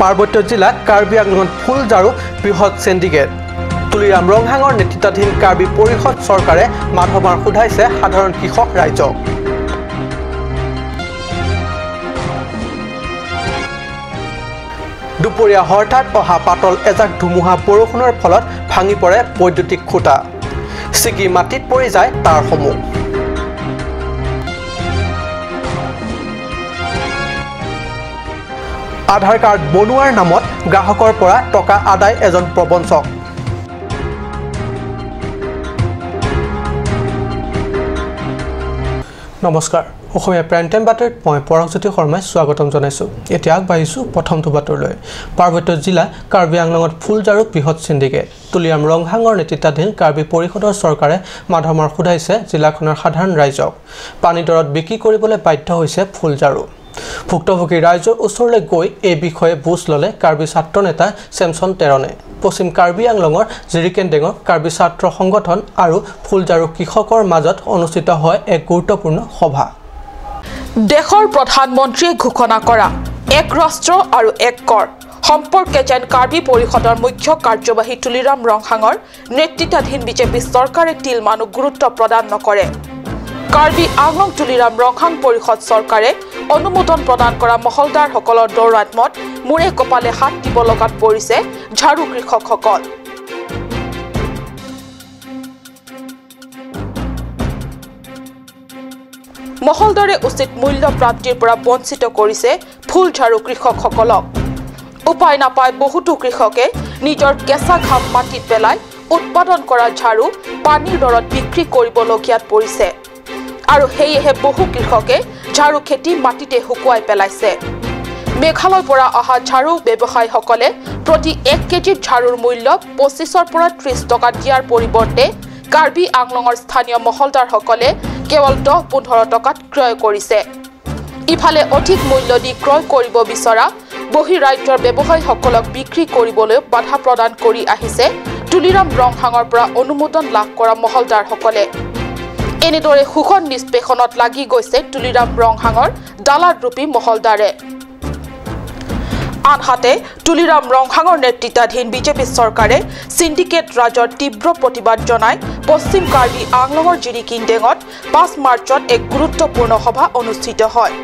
পাৰ্বত্য জিলা কাৰ্বি আংলঙত ফুলঝাৰু বৃহৎ সিন্ডিকেট। তুলিৰাম ৰংহাঙৰ নেতৃত্বাধীন কাৰ্বি পৰিষদ চৰকাৰে মাধমাৰ সোধাইছে সাধাৰণ কৃষক ৰাইজক। দুপৰীয়া হঠাৎ অহা পাতল এজাক ধুমুহা বৰষুণৰ ফলত ভাঙি পৰে বৈদ্যুতিক খুঁটা, ছিগি মাটিত পৰি যায় তাঁৰসমূহ। আধাৰ কাৰ্ড বনোৱাৰ নামত গ্ৰাহকৰ পৰা টকা আদায় এজন প্ৰবঞ্চক। নমস্কাৰ, অসমীয়া প্ৰাইম টাইম বাতৰিত মই পৰাগজ্যোতি শৰ্মাই স্বাগতম জনাইছোঁ। এতিয়া আগবাঢ়িছোঁ প্ৰথমটো বাতৰিলৈ। পাৰ্বত্য জিলা কাৰ্বি আংলঙত ফুলঝাৰু বৃহৎ সিন্ডিকেট। তুলিৰাম ৰংহাঙৰ নেতৃত্বাধীন কাৰ্বি পৰিষদৰ চৰকাৰে মাধমাৰ সোধাইছে জিলাখনৰ সাধাৰণ ৰাইজক। পানী দৰত বিক্ৰী কৰিবলৈ বাধ্য হৈছে ফুলঝাৰু। ভুক্তভোগী ৰাইজৰ ওচৰলৈ গৈ এই বিষয়ে বুজ ল'লে কাৰ্বি ছাত্ৰ নেতা চেমছন টেৰণে। পশ্চিম কাৰ্বি আংলঙৰ জিৰিকেনডেঙৰ কাৰ্বি ছাত্ৰ সংগঠন আৰু ফুলঝাৰু কৃষকৰ মাজত অনুষ্ঠিত হয় এক গুৰুত্বপূৰ্ণ সভা। দেশৰ প্ৰধানমন্ত্ৰীয়ে ঘোষণা কৰা এক ৰাষ্ট্ৰ আৰু এক কৰ সম্পৰ্কে যেন কাৰ্বি পৰিষদৰ মুখ্য কাৰ্যবাহী তুলিৰাম ৰংহাঙৰ নেতৃত্বাধীন বিজেপি চৰকাৰে তিলমানো গুৰুত্ব প্ৰদান নকৰে। কাৰ্বি আংলং তুলিৰাম ৰংহাং পৰিষদ চৰকাৰে অনুমোদন প্ৰদান কৰা মহলদাৰসকলৰ দৌৰাত্মত মূৰে কপালে হাত দিব লগাত পৰিছে ঝাৰু কৃষকসকল। মহলদাৰে উচিত মূল্য প্ৰাপ্তিৰ পৰা বঞ্চিত কৰিছে ফুলঝাৰু কৃষকসকলক। উপায় নাপাই বহুতো কৃষকে নিজৰ কেঁচা ঘাম মাটিত পেলাই উৎপাদন কৰা ঝাৰু পানীৰ দৰত বিক্ৰী কৰিবলগীয়াত পৰিছে আৰু সেয়েহে বহু কৃষকে ঝাৰু খেতি মাটিতে শুকুৱাই পেলাইছে। মেঘালয়ৰ পৰা অহা ঝাৰু ব্যৱসায়ীসকলে প্ৰতি 1 কেজি ঝাৰুৰ মূল্য 25ৰ পৰা 30 টকা দিয়াৰ পৰিৱৰ্তে কাৰ্বি আংলঙৰ স্থানীয় মহলদাৰসকলে কেৱল 10-15 টকাত ক্ৰয় কৰিছে। ইফালে অধিক মূল্য দি ক্ৰয় কৰিব বিচৰা বহিৰাজ্যৰ ব্যৱসায়ীসকলক বিক্ৰী কৰিবলৈ বাধা প্ৰদান কৰি আহিছে তুলিৰাম ৰংহাঙৰ পৰা অনুমোদন লাভ কৰা মহলদাৰসকলে। এনেদৰে শোষণ নিষ্পেষণত লাগি গৈছে তুলিৰাম ৰংহাঙৰ দালালৰূপী মহলদাৰে। আনহাতে তুলিৰাম ৰংহাঙৰ নেতৃত্বাধীন বিজেপি চৰকাৰে সিন্ডিকেট ৰাজৰ তীব্ৰ প্ৰতিবাদ জনাই পশ্চিম কাৰ্বি আংলঙৰ জিৰিকিনডেঙত 5 মাৰ্চত এক গুৰুত্বপূৰ্ণ সভা অনুষ্ঠিত হয়।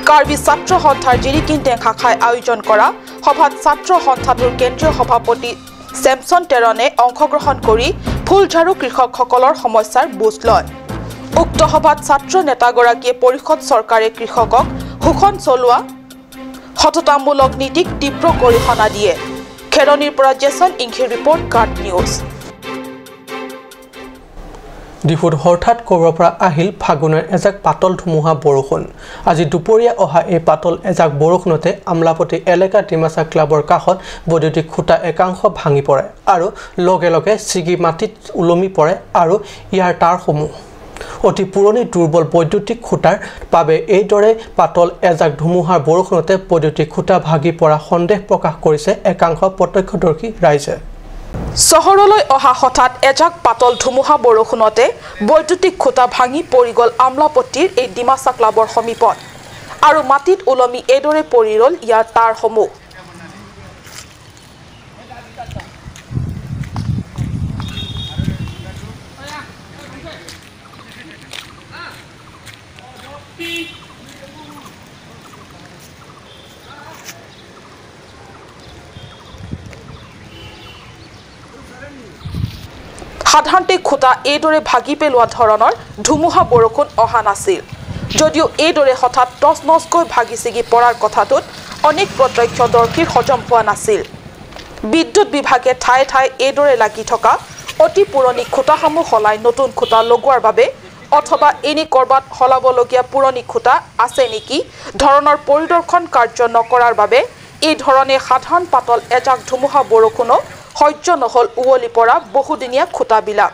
কাৰ্বি ছাত্ৰ সন্থাৰ জিৰিকিনডেং শাখাই আয়োজন কৰা সভাত ছাত্ৰ সন্থাটোৰ কেন্দ্ৰীয় সভাপতি চেমছন টেৰণে অংশগ্ৰহণ কৰি ফুলঝাৰু কৃষকসকলৰ সমস্যাৰ বুজ লয়। উক্ত সভাত ছাত্ৰ নেতাগৰাকীয়ে পৰিষদ চৰকাৰে কৃষকক শোষণ চলোৱা সততামূলক নীতিক তীব্ৰ গৰিহণা দিয়ে। খেৰণিৰ পৰা জেছন ইংখিৰ ৰিপৰ্ট, কাৰ্ড নিউজ। ডিফুত হঠাৎ ক'ৰবাৰ পৰা আহিল ফাগুনৰ এজাক পাতল ধুমুহা বৰষুণ। আজি দুপৰীয়া অহা এই পাতল এজাক বৰষুণতে আমলাপট্টি এলেকা ডিমাচা ক্লাবৰ কাষত বৈদ্যুতিক খুঁটা একাংশ ভাঙি পৰে আৰু লগে লগে ছিগি মাটিত ওলমি পৰে আৰু ইয়াৰ তাঁৰসমূহ। অতি পুৰণি দুৰ্বল বৈদ্যুতিক খুঁটাৰ বাবে এইদৰে পাতল এজাক ধুমুহাৰ বৰষুণতে বৈদ্যুতিক খুঁটা ভাগি পৰা সন্দেহ প্ৰকাশ কৰিছে একাংশ প্ৰত্যক্ষদৰ্শী ৰাইজে। চহৰলৈ অহা হঠাৎ এজাক পাতল ধুমুহা বৰষুণতে বৈদ্যুতিক খুঁটা ভাঙি পৰি গ'ল আমলাপট্টিৰ এই ডিমাচা ক্লাবৰ সমীপত আৰু মাটিত ওলমি এইদৰে পৰি ৰ'ল ইয়াৰ তাঁৰসমূহ। সাধাৰণতে খুঁটা এইদৰে ভাগি পেলোৱা ধৰণৰ ধুমুহা বৰষুণ অহা নাছিল যদিও এইদৰে হঠাৎ তছনছকৈ ভাগি ছিগি পৰাৰ কথাটোত অনেক প্ৰত্যক্ষদৰ্শীৰ হজম হোৱা নাছিল। বিদ্যুৎ বিভাগে ঠায়ে ঠায়ে এইদৰে লাগি থকা অতি পুৰণি খুঁটাসমূহ সলাই নতুন খুঁটা লগোৱাৰ বাবে অথবা এনে ক'ৰবাত সলাবলগীয়া পুৰণি খুঁটা আছে নেকি ধৰণৰ পৰিদৰ্শন কাৰ্য নকৰাৰ বাবে এই ধৰণে সাধাৰণ পাতল এজাক ধুমুহা বৰষুণো সহ্য নহ'ল উৱলি পৰা বহুদিনীয়া খুঁটাবিলাক।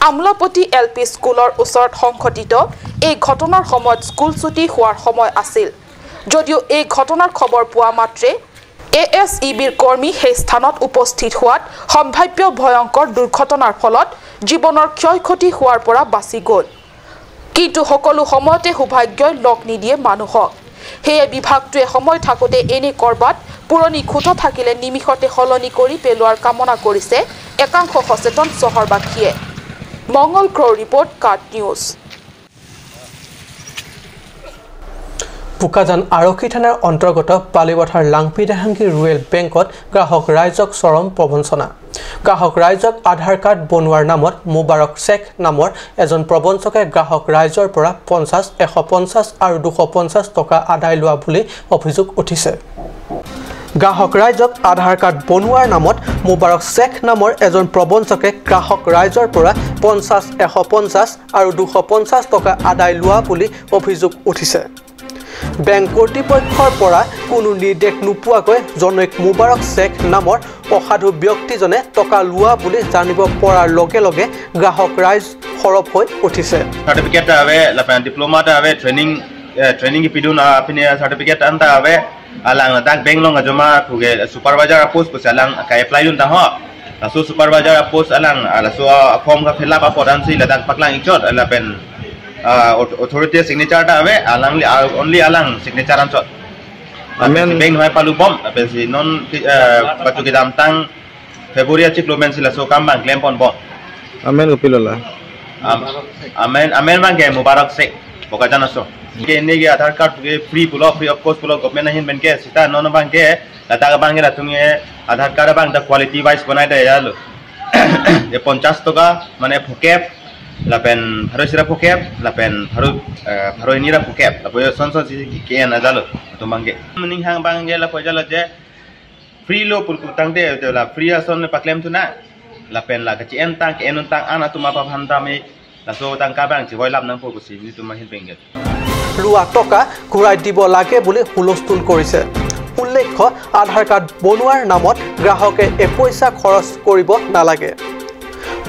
আমলাপট্টি এল পি স্কুলৰ ওচৰত সংঘটিত এই ঘটনাৰ সময়ত স্কুল ছুটি হোৱাৰ সময় আছিল যদিও এই ঘটনাৰ খবৰ পোৱা মাত্ৰে এ এছ ই বিৰ কৰ্মী সেই স্থানত উপস্থিত হোৱাত সম্ভাৱ্য ভয়ংকৰ দুৰ্ঘটনাৰ ফলত জীৱনৰ ক্ষয় ক্ষতি হোৱাৰ পৰা বাচি গ'ল। কিন্তু সকলো সময়তে সৌভাগ্যই লগ নিদিয়ে মানুহক। সেয়ে বিভাগটোৱে সময় থাকোঁতে এনে কৰবাত পুৰণি খুঁটা থাকিলে নিমিষতে সলনি কৰি পেলোৱাৰ কামনা কৰিছে একাংশ সচেতন চহৰবাসীয়ে। মংগল ক্ৰ' ৰিপৰ্ট, কাট নিউজ। বোকাজান আৰক্ষী থানাৰ অন্তৰ্গত বালিপথাৰ লাংপি দেহাংগী ৰুৰেল বেংকত গ্ৰাহক ৰাইজক চৰম প্ৰবঞ্চনা। গ্ৰাহক ৰাইজক আধাৰ কাৰ্ড বনোৱাৰ নামত মুবাৰক শ্বেখ নামৰ এজন প্ৰবঞ্চকে গ্ৰাহক ৰাইজৰ পৰা 50, 150 আৰু 250 টকা আদায় লোৱা বুলি অভিযোগ উঠিছে। গ্ৰাহক ৰাইজক আধাৰ কাৰ্ড বনোৱাৰ নামত মুবাৰক শ্বেখ নামৰ এজন প্ৰবঞ্চকে গ্ৰাহক ৰাইজৰ পৰা 50, 150 আৰু 250 টকা আদায় লোৱা বুলি অভিযোগ উঠিছে। বেংক কৰ্তৃপক্ষৰ পৰা কোনো নিৰ্দেশ নোপোৱাকৈ জনৈক মুবাৰক শ্বেখ নামৰ অসাধু ব্যক্তিজনে টকা লোৱা বুলি জানিব পৰাৰ লগে লগে গ্ৰাহক ৰাইজ সৰব হৈ উঠিছে। চাৰ্টিফিকেট আৱে, ডিপ্ল'মা আৱে, ট্ৰেইনিং ট্ৰেইনিং পিডুন আপিনে চাৰ্টিফিকেট আনতা আৱে, alang dak bank long joma phuge supervisor post puse alang ka apply dun ta ho so supervisor post alang ala so form ka fill up apodan si la dak paklang ichot ala pen authority signature ta ave alang only alang signature an chot amen bank hoi palu bom pen si non patu ki dam tang February achik lomen si la so kam bang claim pon bom amen upilola amen amen bang ke Mubarak Sheikh Bokajan aso ke ne ge Aadhaar card ke free pulo free of cost pulo government nahin ben ke sita non bang ke lata bang ke latunge Aadhaar card bang da quality wise banai da yalo je 50 টাকা মানে ফকেপ lapen bharo sira phokep lapen bharo bharo nira phokep lapo son son ke na jalo to bangge ning hang bangge la pojalo je free lo pul tang de la free ason paklem tu na lapen la ka chi en tang ke en tang ana tuma pa phanta me la so tang ka bang chi hoi lap nang po ko si ni tuma hin bengge লোৱা টকা ঘূৰাই দিব লাগে বুলি হুলস্থুল কৰিছে। উল্লেখ্য, আধাৰ card বনোৱাৰ নামত গ্ৰাহকে এপইচা খৰচ কৰিব নালাগে।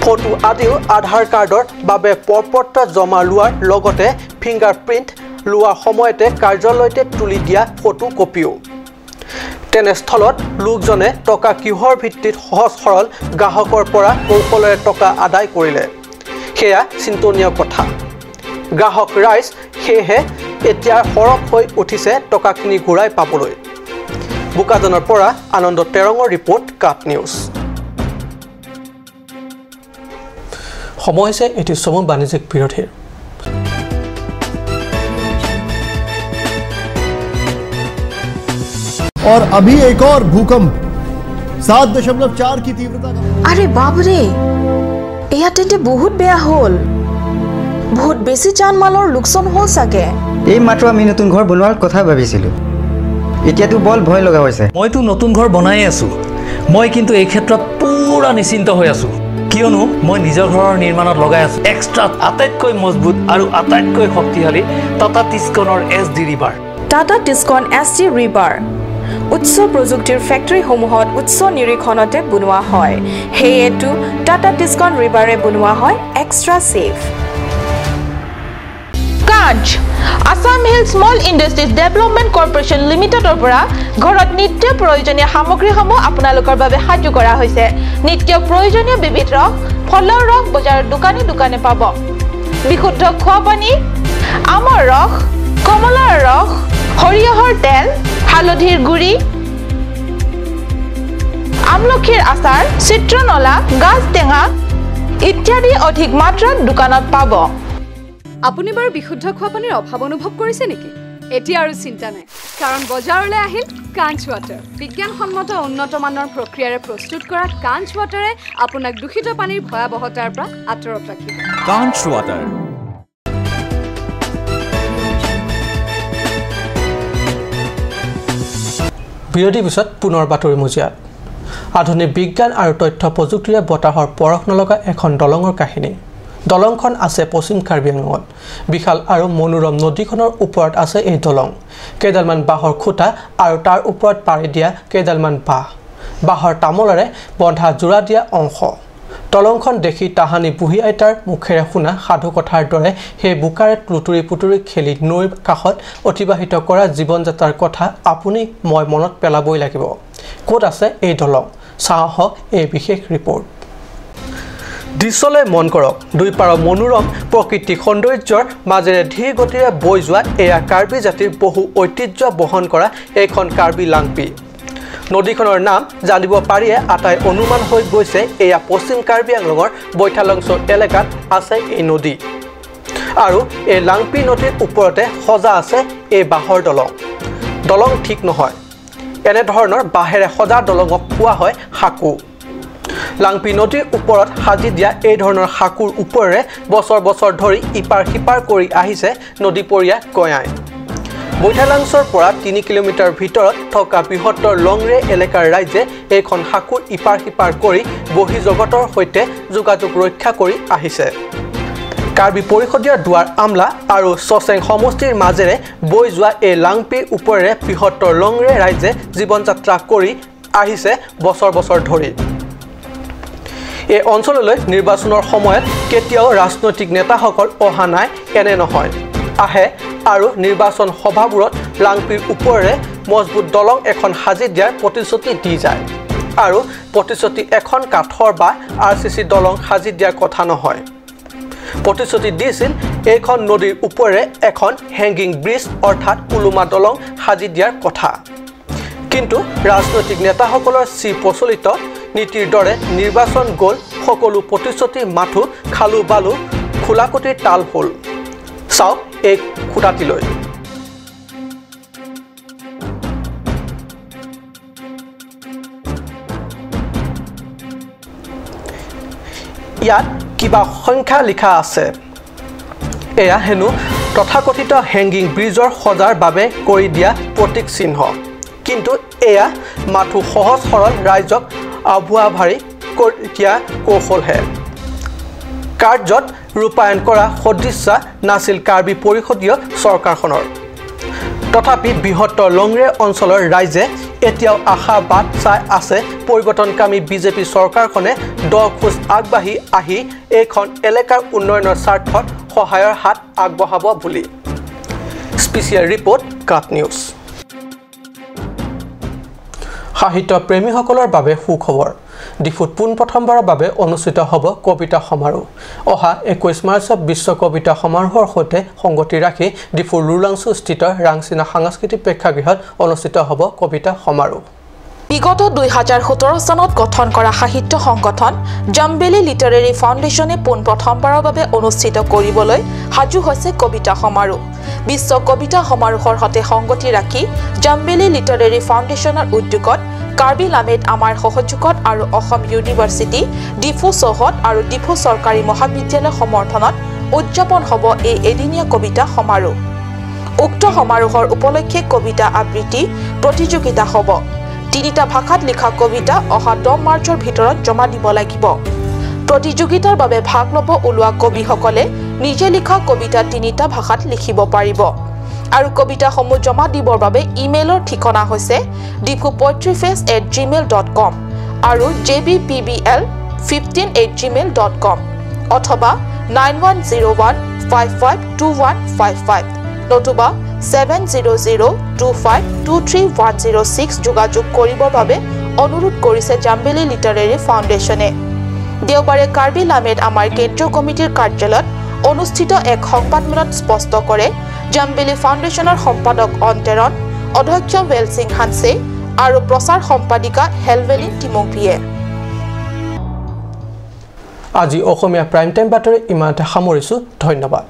ফটো আদিও আধাৰ কাৰ্ডৰ বাবে প্ৰপত্ৰ জমা লোৱাৰ লগতে ফিংগাৰ প্ৰিণ্ট লোৱাৰ সময়তে কাৰ্যালয়তে তুলি দিয়া ফটো কপিও। তেনেস্থলত লোকজনে টকা কিহৰ ভিত্তিত সহজ সৰল গ্ৰাহকৰ পৰা কৌশলেৰে টকা আদায় কৰিলে সেয়া চিন্তনীয় কথা। গ্ৰাহক ৰাইজ সেয়েহে এতিয়া সৰব হৈ উঠিছে টকাখিনি ঘূৰাই পাবলৈ। বোকাজানৰ পৰা আনন্দ তেৰঙৰ ৰিপৰ্ট, কাট নিউজ। সময় হৈছে এটি চমু বাণিজ্যিক বিৰতিৰ। और अभी एक और भूकंप 7.4 की तीव्रता का। अरे बाप रे, এয়া তেন্তে বহুত বেয়া হ'ল। বহুত বেছি জানমালৰ লোকচান হ'ল চাগে। এই মাত্ৰ আমি নতুন ঘৰ বনোৱাৰ কথা ভাবিছিলোঁ, এতিয়াতো বল ভয় লগা হৈছে। মইতো নতুন ঘৰ বনাই আছোঁ। মই কিন্তু এই ক্ষেত্ৰত পুৰা নিশ্চিন্ত হৈ আছোঁ, কিয়নো মই নিজৰ ঘৰৰ নিৰ্মাণত লগাই আছোঁ এক্সট্ৰা আটাইতকৈ মজবুত আৰু আটাইতকৈ শক্তিশালী Tata টিস্কনৰ S D rebar. Tata Tiscon S D rebar উচ্চ প্ৰযুক্তিৰ ফেক্টৰীসমূহত উচ্চ নিৰীক্ষণতে বনোৱা হয়, সেয়েতো টাটা টিস্কন ৰিবাৰে বনোৱা হয় extra safe. Kanch Assam hill small industries development corporation লিমিটেডৰ পৰা ঘৰত নিত্য প্ৰয়োজনীয় সামগ্ৰীসমূহ আপোনালোকৰ বাবে সাজু কৰা হৈছে। নিত্য প্ৰয়োজনীয় বিবিধ ৰস, ফলৰ ৰস বজাৰৰ দোকানে দোকানে পাব। বিশুদ্ধ খোৱা পানী, আমৰ ৰস, কমলাৰ ৰস, সৰিয়হৰ তেল, হালধিৰ গুড়ি, আমলখিৰ আচাৰ, চিত্ৰনলা, গাজ টেঙা ইত্যাদি অধিক মাত্ৰাত দোকানত পাব। আপুনি বাৰু বিশুদ্ধ খোৱা পানীৰ অভাৱ অনুভৱ কৰিছে নেকি? এতিয়া আৰু চিন্তা নাই, কাৰণ বজাৰলৈ আহিল কাঞ্চ ৱাটাৰ। বিজ্ঞানসন্মত উন্নত মানৰ প্ৰক্ৰিয়াৰে প্ৰস্তুত কৰা কাঞ্চ ৱাটাৰে আপোনাক দূষিত পানীৰ ভয়াৱহতাৰ পৰা আঁতৰত ৰাখিব। কাঞ্চ ৱাটাৰ। বিৰতিৰ পিছত পুনৰ বাতৰি মজিয়াত। আধুনিক বিজ্ঞান আৰু তথ্য প্ৰযুক্তিৰে বতাহৰ পৰশ নলগা এখন দলঙৰ কাহিনী। দলংখন আছে পশ্চিম কাৰ্বি আংলঙত। বিশাল আৰু মনোৰম নদীখনৰ ওপৰত আছে এই দলং। কেইডালমান বাঁহৰ খুঁটা আৰু তাৰ ওপৰত পাৰি দিয়া কেইডালমান বাঁহ, বাঁহৰ তামোলেৰে বন্ধা যোৰা দিয়া অংশ। দলংখন দেখি তাহানি বুঢ়ী আইতাৰ মুখেৰে শুনা সাধু কথাৰ দৰে সেই বোকাৰে লুতুৰি পুতুৰি খেলি নৈৰ কাষত অতিবাহিত কৰা জীৱন যাত্ৰাৰ কথা আপুনি মই মনত পেলাবই লাগিব। ক'ত আছে এই দলং, চাওঁ আহক এই বিশেষ ৰিপৰ্ট। দৃশ্যলৈ মন কৰক, দুই পাৰৰ মনোৰম প্ৰকৃতিক সৌন্দৰ্যৰ মাজেৰে ধীৰ গতিৰে বৈ যোৱা এয়া কাৰ্বি জাতিৰ বহু ঐতিহ্য বহন কৰা এইখন কাৰ্বি লাংপি। নদীখনৰ নাম জানিব পাৰিয়ে আটাই অনুমান হৈ গৈছে এয়া পশ্চিম কাৰ্বি আংলঙৰ বৈঠালংছ এলেকাত আছে এই নদী আৰু এই লাংপি নদীৰ ওপৰতে সজা আছে এই বাঁহৰ দলং। দলং ঠিক নহয়, এনেধৰণৰ বাঁহেৰে সজা দলঙক কোৱা হয় সাঁকো। লাংপি নদীৰ ওপৰত সাজি দিয়া এই ধৰণৰ সাঁকোৰ ওপৰেৰে বছৰ বছৰ ধৰি ইপাৰ সিপাৰ কৰি আহিছে নদীপৰীয়া গঞাই। বৈঠালাংছৰ পৰা 3 কিলোমিটাৰ ভিতৰত থকা বৃহত্তৰ লংৰে এলেকাৰ ৰাইজে এইখন সাঁকোৰ ইপাৰ সিপাৰ কৰি বহি জগতৰ সৈতে যোগাযোগ ৰক্ষা কৰি আহিছে। কাৰ্বি পৰিষদীয় দুৱাৰ আমলা আৰু চচেং সমষ্টিৰ মাজেৰে বৈ যোৱা এই লাংপিৰ ওপৰেৰে বৃহত্তৰ লংৰে ৰাইজে জীৱন যাত্ৰা কৰি আহিছে বছৰ বছৰ ধৰি। এই অঞ্চললৈ নিৰ্বাচনৰ সময়ত কেতিয়াও ৰাজনৈতিক নেতাসকল অহা নাই এনে নহয়, আহে আৰু নিৰ্বাচন সভাবোৰত লাংপিৰ ওপৰেৰে মজবুত দলং এখন সাজি দিয়াৰ প্ৰতিশ্ৰুতি দি যায় আৰু প্ৰতিশ্ৰুতি এখন কাঠৰ বা RCC দলং সাজি দিয়াৰ কথা নহয়, প্ৰতিশ্ৰুতি দিছিল এইখন নদীৰ ওপৰেৰে এখন হেংগিং ব্ৰিজ অৰ্থাৎ ওলোমা দলং সাজি দিয়াৰ কথা। কিন্তু ৰাজনৈতিক নেতাসকলৰ চি প্ৰচলিত নীতিৰ দৰে নিৰ্বাচন গ'ল, সকলো প্ৰতিশ্ৰুতি মাথো খালু বালু খোলাকটিৰ তাল হ'ল। চাওক এই খুঁটাটিলৈ। ইয়াত কিবা সংখ্যা লিখা আছে, এয়া হেনো তথাকথিত হেংগিং ব্ৰিজৰ সজাৰ বাবে কৰি দিয়া প্ৰতীক চিহ্ন। কিন্তু এয়া মাথো সহজ সৰল ৰাইজক আভুৱা ভাৰি কৰি দিয়া কৌশলহে। কাৰ্যত ৰূপায়ণ কৰা সদিচ্ছা নাছিল কাৰ্বি পৰিষদীয় চৰকাৰখনৰ। তথাপি বৃহত্তৰ লংৰে অঞ্চলৰ ৰাইজে এতিয়াও আশা বাট চাই আছে পৰিৱৰ্তনকামী বিজেপি চৰকাৰখনে 10 খোজ আগবাঢ়ি আহি এইখন এলেকাৰ উন্নয়নৰ স্বাৰ্থত সহায়ৰ হাত আগবঢ়াব বুলি। স্পেচিয়েল ৰিপৰ্ট, কাট নিউজ। সাহিত্য প্ৰেমীসকলৰ বাবে সুখবৰ, ডিফুত পোনপ্ৰথমবাৰৰ বাবে অনুষ্ঠিত হ'ব কবিতা সমাৰোহ। অহা 21 মাৰ্চত বিশ্ব কবিতা সমাৰোহৰ সৈতে সংগতি ৰাখি ডিফুৰ লুলাংচুস্থিত ৰাংচিনা সাংস্কৃতিক প্ৰেক্ষাগৃহত অনুষ্ঠিত হ'ব কবিতা সমাৰোহ। বিগত 2017 চনত গঠন কৰা সাহিত্য সংগঠন জাম্বেলি লিটাৰেৰী ফাউণ্ডেশ্যনে পোনপ্ৰথমবাৰৰ বাবে অনুষ্ঠিত কৰিবলৈ সাজু হৈছে কবিতা সমাৰোহ। বিশ্ব কবিতা সমাৰোহৰ সৈতে সংগতি ৰাখি জাম্বেলি লিটাৰেৰী ফাউণ্ডেশ্যনৰ উদ্যোগত কাৰ্বি লামেত আমাৰ সহযোগত আৰু অসম ইউনিভাৰ্চিটি ডিফু চৌহদ আৰু ডিফু চৰকাৰী মহাবিদ্যালয় সমৰ্থনত উদযাপন হ'ব এই এদিনীয়া কবিতা সমাৰোহ। উক্ত সমাৰোহৰ উপলক্ষে কবিতা আবৃত্তি প্ৰতিযোগিতা হ'ব। 3টা ভাষাত লিখা কবিতা অহা 10 মাৰ্চৰ ভিতৰত জমা দিব লাগিব। প্ৰতিযোগিতাৰ বাবে ভাগ ল'ব ওলোৱা কবিসকলে নিজে লিখা কবিতা 3টা ভাষাত লিখিব পাৰিব আৰু কবিতাসমূহ জমা দিবৰ বাবে ইমেইলৰ ঠিকনা হৈছে diphupoetryfest@gmail.com আৰু jbpbl15@gmail.com অথবা 9101552155 নতুবা 7002523106 যোগাযোগ কৰিবৰ বাবে অনুৰোধ কৰিছে জাম্বেলি লিটাৰেৰী ফাউণ্ডেশ্যনে। দেওবাৰে কাৰ্বি লামেত আমাৰ কেন্দ্ৰীয় কমিটিৰ কাৰ্যালয়ত অনুষ্ঠিত এক সংবাদমেলত স্পষ্ট কৰে জাম্বেলি ফাউণ্ডেশ্যনৰ সম্পাদক অন্তেৰণ, অধ্যক্ষ ৱেলছিং হানছে আৰু প্ৰচাৰ সম্পাদিকা হেলভেলিন টিমংপিয়ে। আজি অসমীয়া প্ৰাইম টাইম বাতৰি ইমানতে সামৰিছোঁ। ধন্যবাদ।